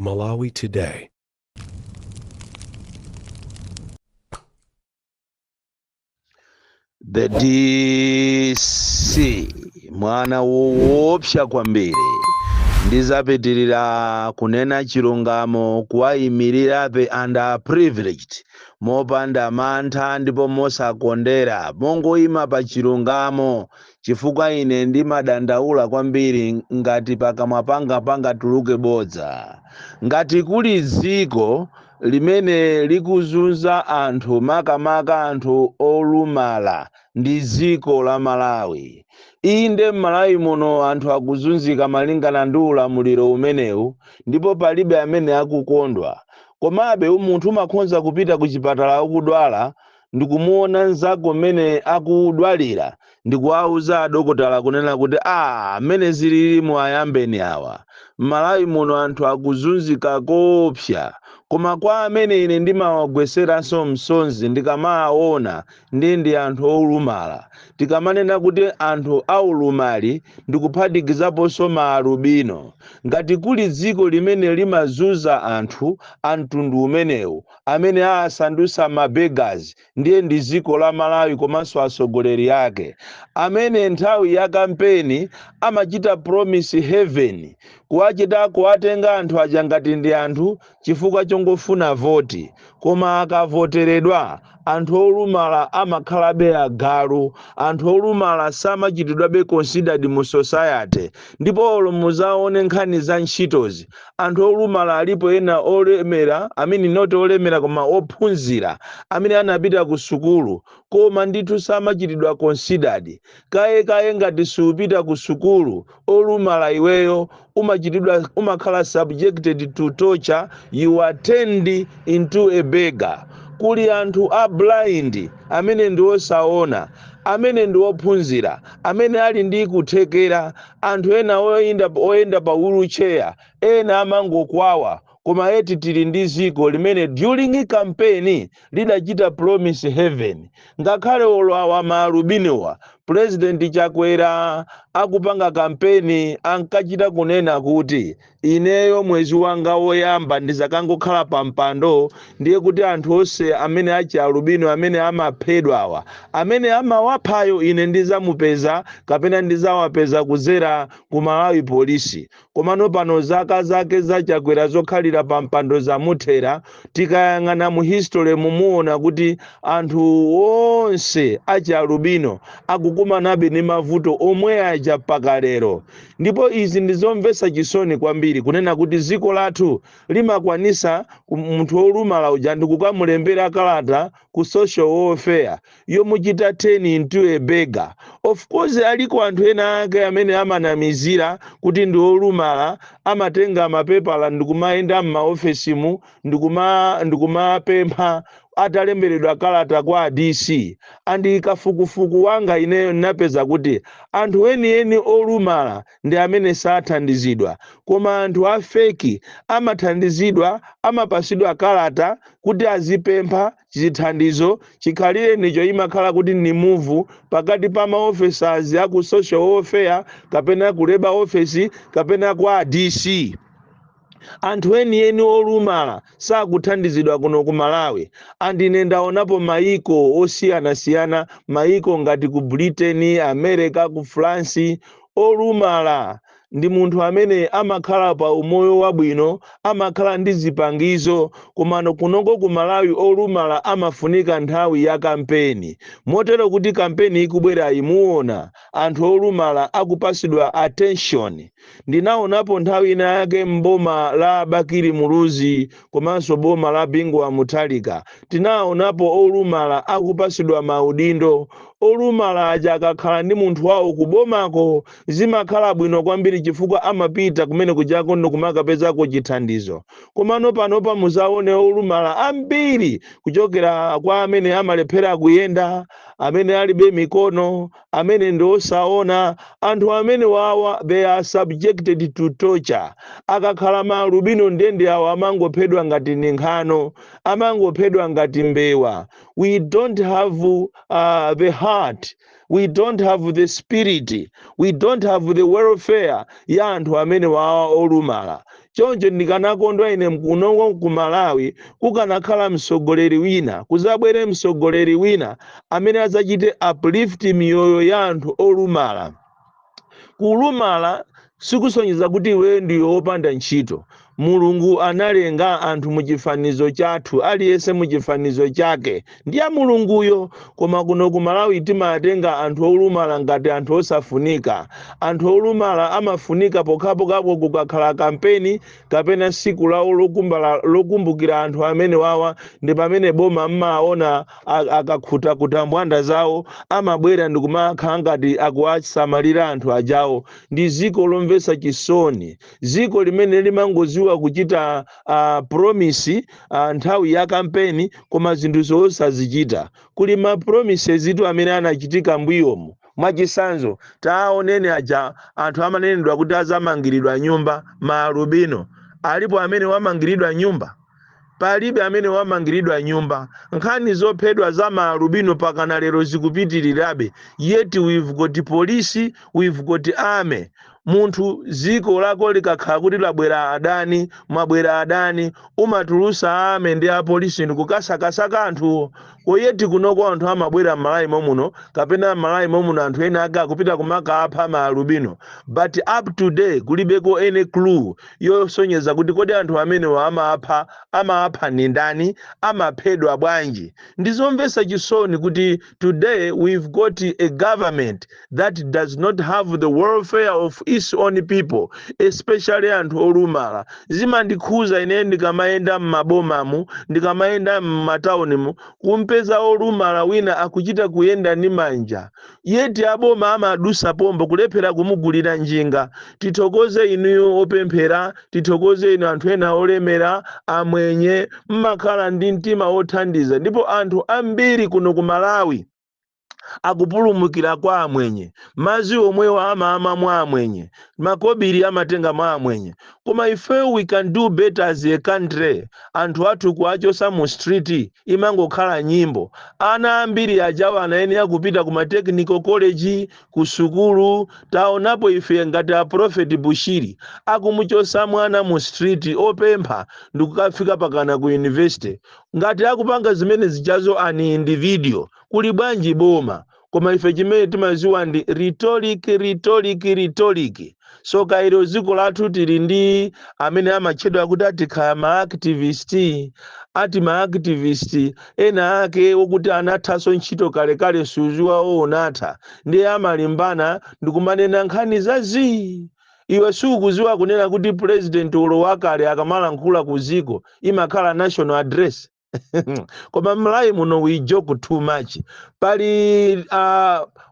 Malawi Today. The DC mwana woopsa kwambiri. Ndizapitirira kunena chilungamo, kuwayimirira the underprivileged mopanda mantha ndipo mosakondera, mongoyima pa chilungamo, chifukwa ine ndimadandaula kwambiri ngati pakamwa panga pangatuluke bodza. Ngati kuli dziko limene likuzunza anthu, makamaka anthu olumala, ndi dziko la Malawi. Inde, m'Malawi muno anthu akuzunzika malingana ndi ulamuliro umenewu ndipo palibe amene akukondwa. Komabe munthu umakhonza kupita kuchipatala ukudwala ndikumuona mnzako mmene akudwalira ndikuwauza adokotala kunena kuti a mmene zililimu ayambeni awa. M'Malawi muno anthu akuzunzika koopsa, koma kwa amene ine ndimawagweseranso msonzi ndikamawaona ndi anthu olumala. Tikamanena kuti anthu aulumali ndikuphatikizaponso maalubino. Ngati kuli dziko limene limazunza anthu a mtundu umenewu, amene aasandutsa ma beggars, ndiye ndi dziko la Malawi komanso atsogoleri ake, amene nthawi ya kampeni amachita promise heaven, kuwachita kuwatenga anthu aja ngati ndi anthu chifukwa chongofuna voti. Koma akavoteredwa, anthu olumala amakhalabe agalu. Anthu olumala samachitidwabe considered mu society. Ndipo olo muzaone nkhani za ntchitozi, anthu olumala alipo ena olemera, I mean not olemera koma ophunzira, amene anapita ku sukulu, koma ndithu samachitidwa considered. Kaye kaye ngati siupita ku sukulu, olumala iweyo umachitidwa, umakhala subjected to torture, you are turned into a beggar. Kuli anthu a blind amene ndi osaona, amene ndi ophunzira, amene ali ndi kuthekera, anthu ena oyenda pa wheelchair, ena amangokwawa, koma eti tili ndi dziko limene during campaign lidachita promise heaven. Ngakhale olo awa maalubinowa, President Chakwera akupanga kampeni ankachita kunena kuti ineyo mwezi wanga woyamba ndizakangokhala pa mpando, ndiye kuti anthu onse amene achi alubino amene amaphedwawa, amene amawaphayo, ine ndizamupeza kapena ndizawapeza kudzera ku Malawi Polisi. Komano pano zaka zake za Chakwera zokhalira pa mpando zamuthera. Tikayang'ana mu history mumuona kuti anthu onse achi alubino akukumanabe ndi mavuto omwe aja mpaka lero. Ndipo izi ndizomvetsa chisoni kwambiri kunena kuti dziko lathu limakwanisa munthu wolumala uja ndikukamulembera kalata ku social welfare yomuchita turn into a beggar. Of course aliko anthu ena ake amene amanamizira kuti ndi olumala, amatenga mapepala ndikumayenda m'maofesimu ndikumapempha atalemberedwa kalata kwa DC. And kafukufuku wanga ineyo ndinapeza kuti anthu enieni olumala ndi amene sathandizidwa, koma anthu a fake amathandizidwa, amapasidwa kalata kuti azipempha chithandizo. Chikhalire nicho imakhala kuti ni move pakati pa maofficers aku social welfare kapena ku labor office kapena kwa DC. Anthu enieni olumala sakuthandizidwa kuno ku Malawi. And ine ndaonapo maiko osiyanasiyana, maiko ngati ku Britain, America, ku France, olumala ndi munthu amene amakhala pa umoyo wabwino, amakhala ndi zipangizo. Komano kunoko ku Malawi olumala amafunika nthawi ya kampeni, motero kuti kampeni ikubwera imuona anthu olumala akupasidwa attention. Ndinaonapo nthawi ina yake mboma la Bakili Muluzi komanso boma la Bingu wa Mutharika, tinaonapo olumala akupasidwa maudindo. Olumala aja akakhala ndi munthu wawo kubomako zimakhala bwino kwambiri, chifukwa amapita kumene kujako ndikumakapezako chithandizo. Komano panopa muzaone olumala ambiri, kuchokera kwa amene amalephera kuyenda, amene alibe mikono, amene ndi osaona, anthu amene wawa they are subjected to torture. Akakhala maalubino ndende awo amangophedwa ngati ni nkhano, amangophedwa ngati mbewa. We don't have the heart, we don't have the spirit, we don't have the welfare ya anthu amene wawa olumala. Choncho ndikanakondwa ine kunoko ku Malawi kukanakhala mtsogoleri wina, kuzabwere mtsogoleri wina amene adzachite uplift miyoyo ya anthu olumala. Kulumala sikusonyeza kuti iweyo ndiwe wopanda ntchito. Mulungu analenga anthu muchifanizo chathu, aliyense muchifanizo chake ndi a Mulunguyo. Koma kuno ku Malawi timatenga anthu olumala ngati anthu osafunika. Anthu olumala amafunika pokhapokhapo kukakhala kampeni kapena siku lawo lokumbukira anthu amene wawa, ndi pamene boma mmaona akakhuta kutambwanda zawo, amabwera ndikumakhala ngati akuwasamalira anthu ajawo. Ndi ziko lomvetsa chisoni, ziko limene limangoziwa kuchita promise nthawi ya kampeni, koma zinthu zosazichita. Kuli ma promises itu amene anachitika mbuyomu. Mwachisanzo, taoneni aja anthu amanenedwa kuti azamangiridwa nyumba, maalubino. Alipo amene wamangiridwa nyumba? Palibe amene wamangiridwa nyumba. Nkhani zophedwa za maalubino pakana lero zikupitirirabe, yet we've got police, we've got army. Munthu ziko lako likakhala kuti labwera adani, mwabwera adani, umatulusa army ndi apolisi ndikukasakasaka anthuwo. Yet kunoko anthu amabwera m'Malawi momuno, kapena m'Malawi momuno anthu ena ake akupita kumakapha maalubino, but up to day kulibeko any clue yosonyeza kuti kodi anthu amenewa amapha ni ndani, amaphedwa bwanji? Ndizomvetsa chisoni kuti today we've got a government that does not have the welfare of its own people, especially anthu olumala. Zimandikhuza ine ndikamayenda m'mabomamu, ndikamayenda m'mataunimu, kumpeza olumala wina akuchita kuyenda ndi manja, yet aboma amadusa pombo kulephera kumugulira njinga. Tithokoze inuyo opemphera, tithokoze inu anthu ena olemera, amwenye, mmakhala ndi mtima wothandiza. Ndipo anthu ambiri kuno ku Malawi akupulumukira kwa amwenye. Madzi omwewo amamwa mwa amwenye, makobiri amatenga mwa amwenye. Koma ife we can do better as a country. Anthu athu kuachosa mu street imangokhala nyimbo. Ana ambiri ajawo anayenera kupita kuma technical college, ku sukulu. Taonapo ife ngati a Prophet Bushiri akumuchosa mwana mu street opempha ndikukafika pakana ku university. Ngati akupanga zimene zijazo ani individual, kuli bwanji boma? Koma ife chimene timaziwa ndi rhetoric, rhetoric, rhetoric. So kairo dziko lathu tili ndi amene amatchedwa kuti atikhala maactivist, ati maactivist ena ake wokuti anathanso ntchito kalekale, suziwawo unatha, ndiye amalimbana ndikumanena nkhani zazii. Iwe sukuziwa kunena kuti president ulo wakale akamalankhula ku ziko imakhala national address? Koma mMalawi muno we joke too much. Pali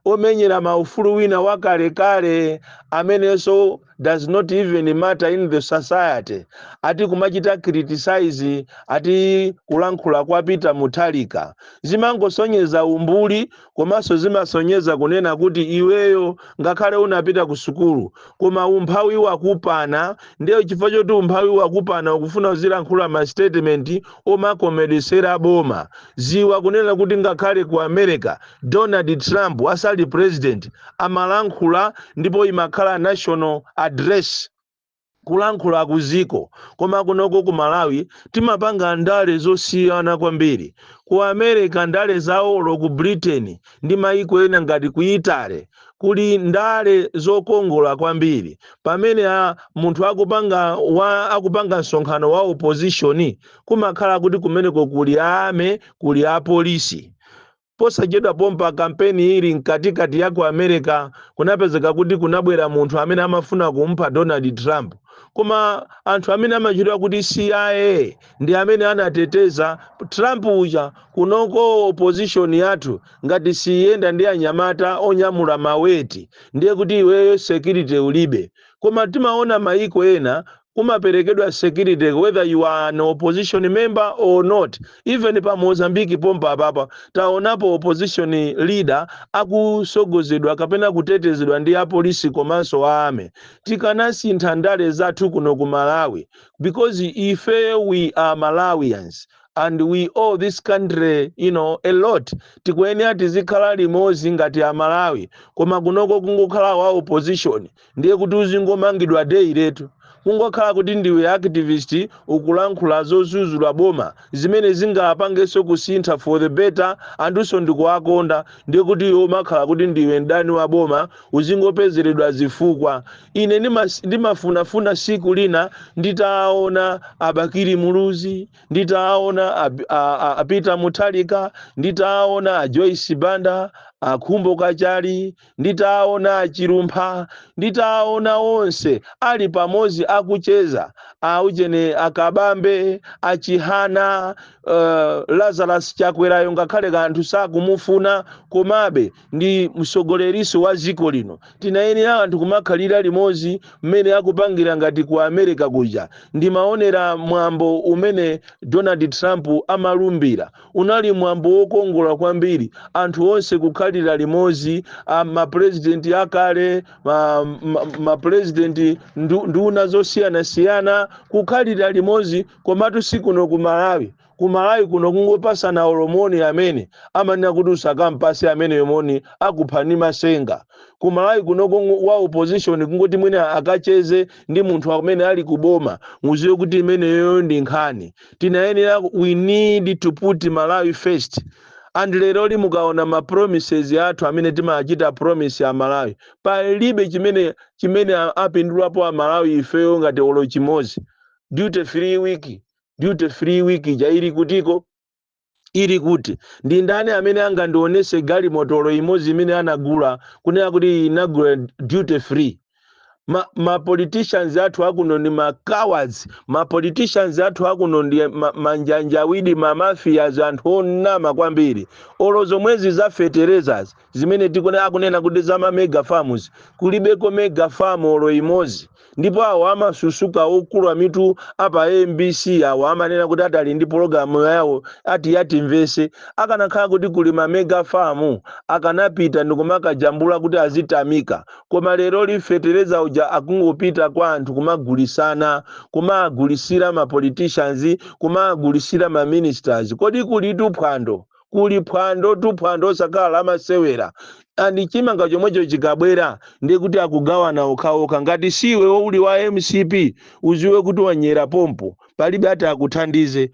omenyera maufulu wina wakalekale amenenso does not even matter in the society, ati kumachita criticize ati kulankhula kwa Peter Mutharika. Zimangosonyeza umbuli, komanso zimasonyeza kunena kuti iweyo ngakhale unapita ku sukulu, koma umphawi wakupana. Ndiyo chifukwa choti umphawi wakupana, ukufuna uzilankhula ma statement omakomedesera boma. Ziwa kunena kuti ngakhale ku America Donald Trump asali president amalankhula, ndipo imakhala national address, kulankhula kuziko. Koma kunoko ku Malawi timapanga ndale zosiyana kwambiri. Ku America ndale zawolo, ku Britain ndi maiko ena ngati ku Italy, kuli ndale zokongola kwambiri. Pamene munthu akupanga msonkhano wa opposition, kumakhala kuti kumeneko kuli army, kuli apolisi. Posachedwa pompa, kampeni ili mkatikati ya ku America, kunapezeka kuti kunabwera munthu amene amafuna kumpha Donald Trump, koma anthu amene amachitwa kuti CIA ndi amene anateteza Trump uja. Kunoko opposition yathu ngati siyenda ndi anyamata onyamula maweti, ndiye kuti iweyo security ulibe. Koma timaona maiko ena kumaperekedwa security whether you are an opposition member or not. Even pa Mozambique pompa apapa taonapo opposition leader akusogozedwa kapena kutetezedwa ndi apolisi komanso army. Tikanasintha ndale zathu kuno ku Malawi, because ife we are Malawians and we owe this country a lot. Tikuyenera tizikhala limodzi ngati Amalawi. Koma kunoko kungokhala wa opposition ndiye kuti uzingomangidwa day letu. Kungokhala kuti ndiwe activist, ukulankhula zozuzula boma zimene zingapangenso kusintha for the better, anthunso ndikuwakonda, ndiye kuti iwe umakhala kuti ndiwe mdani wa boma, uzingopezeredwa zifukwa. Ine ndimafunafuna siku lina nditaona a Bakili Muluzi, nditaona a Peter Mutharika, nditaona a Joyce Banda, a Khumbo Kachali, nditaona a Chilumpha, nditaona onse ali pamodzi akucheza, auchene akabambe, achihana, Lazarus Chakwerayo, ngakhale kanthu sakumufuna, komabe ndi msogoleriso wa dziko lino. Tinayenera anthu kumakhalira limodzi mmene akupangira ngati ku America kuja. Ndimaonera mwambo umene Donald Trump amalumbira, unali mwambo wokongola kwambiri, anthu onse kukhalira limodzi, mapurezidenti akale, mapurezidenti, nduna zosiyanasiyana kukhalira limodzi. Komatu sikuno ku Malawi. Ku Malawi kuno kungopasana olo moni, amene amanena kuti usakampase ameneyo moni, akupha ndi masenga. Ku Malawi kuno wa opposition kungoti mwina akacheze ndi munthu amene ali kuboma, muziwe kuti imeneyo ndi nkhani. Tinayenera, we need to put Malawi first. And lero mukaona ma promises athu amene timachita promise a Malawi, palibe chimene apindulapo a Malawi ifeyo ngati olo chimodzi. Duty free week, duty free week ija ili kutiko? Ili kuti? Ndi ndani amene angandionese galimotolo imodzi imene anagula kunena kuti inagula duty free? Ma politicians athu akuno ndi ma cowards. Ma politicians athu akuno ndi manjanjawidi, ma mafias, anthu onama kwambiri. Olo zomwezi za fertilizers zimene tikune akunena kuti za ma mega farms, kulibeko mega farm olo imodzi. Ndipo awo amasusuka okula mitu apa MBC, awo amanena kuti atali ndi pologalamu yawo ati yatimvese. Akanakhala kuti kuli ma mega farm, akanapita ndikumakajambula kuti azitamika. Koma lero li fetereza uja akungopita kwa anthu kumagulisana, kumagulisira ma politicians, kumagulisira ma ministers. Kodi kulitu phwando? Kuli phwando tu, phwando osakhala amasewera. And chimanga chomwecho chikabwera, ndiye kuti akugawana okhaokha. Ngati siwe uli wa MCP, uziwe kuti wanyera pompo, palibe ati akuthandize.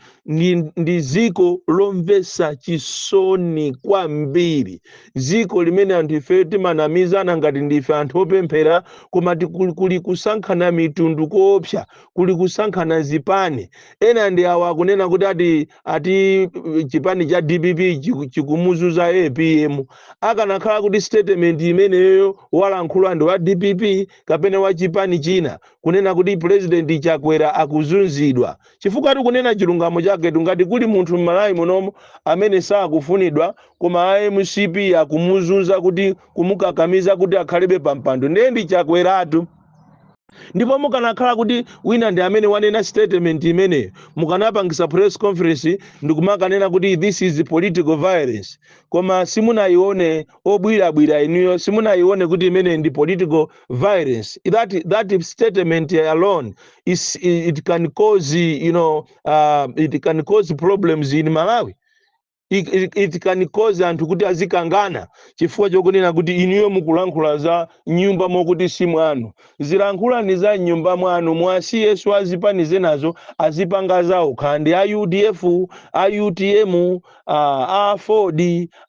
Ndi ziko lomvetsa chisoni kwambiri, ziko limene anthu ife timanamizana ngati ndife anthu opemphera, koma kuli kusankhana mitundu koopsa, kuli kusankhana zipani. Ena ndi awa akunena kuti ati chipani cha DPP chikumuzuza APM. Akanakhala kuti statement imeneyo walankhula ndi wa DPP kapena wa chipani china, kunena kuti President Chakwera akuzunzidwa, chifukwa tikunena chilungamo chake, ngati kuli munthu m'Malawi munomo amene sakufunidwa koma a MCP akumuzunza kuti kumukakamiza kuti akhalebe pampando, ndiye ndi Chakweratu. Ndipo mukanakhala kuti wina ndi amene wanena statement imeneyo, mukanapangisa press conference ndikumakanena kuti this is political violence. Koma simunayione, obwirabwira inuyo, simunayione kuti imene ndi political violence. That statement alone is, it can cause problems in Malawi. It can cause anthu kuti azikangana chifukwa chokunena kuti inuyo mukulankhula za nyumba mokuti si mwanu. Zilankhulani za nyumba mwanu, mwasiyesu azipani zenazo azipanga zawo, khandi a UDF, a UTM, a Ford,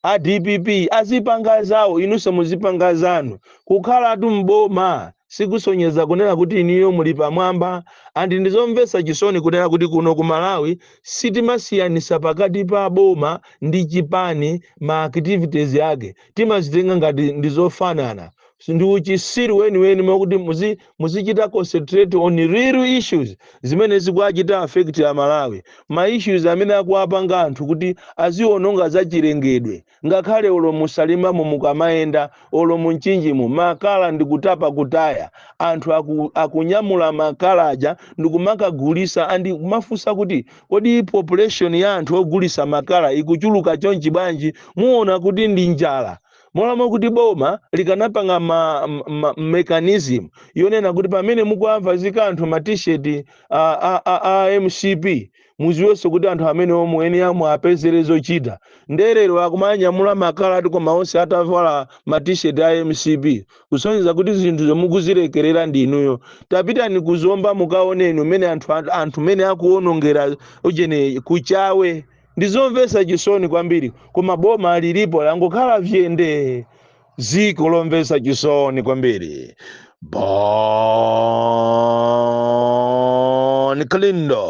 a DPP, azipanga zawo, inunso muzipanga zanu. Kukhalatu mboma sikusonyeza kunena kuti iniyo muli pamwamba. And ndizomvetsa chisoni kunena kuti kuno ku Malawi sitimasiyanisa pakati pa boma ndi chipani. Ma activities yake timazitenga ngati ndizofanana. Ndi uchisiru weniweni mwakuti muzichita concentrate on real issues zimene zikuachita affect a Malawi, ma issues amene akuapanga anthu kuti aziononga zachilengedwe. Ngakhale olo musalimamo, mukamayenda olo munchinjimo, makala ndikutapa kutaya, anthu akunyamula makala aja ndikumakagulisa. And kumafunsa kuti kodi population ya anthu ogulisa makala ikuchuluka chonchi bwanji? Muona kuti ndi njala. Molamo kuti boma likanapanga ma mechanism yonena kuti pamene mukuamva zikanthu ma T-shirt a MCP, muziwenso kuti anthu amene omwe eni amwe apezere zochita. Nderero akumanyamula makala ati, koma onse atavala ma T-shirt a MCP, kusonyeza kuti zinthu zomukuzilekerera ndi inuyo. Tapitani kuzomba, mukaoneni umene anthu mene akuwonongera ujene kuchawe. Ndizomvetsa chisoni kwambiri, koma boma lilipo langokhala vyende. Ziko lomvetsa chisoni kwambiri. Bon Kalindo,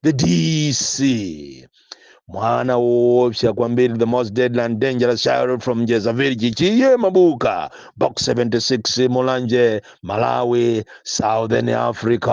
the DC, mwana woopsa kwambiri, the most deadly and dangerous child from Jeza Village, Chiye Mabuka, Box 76, Mulanje, Malawi, Southern Africa.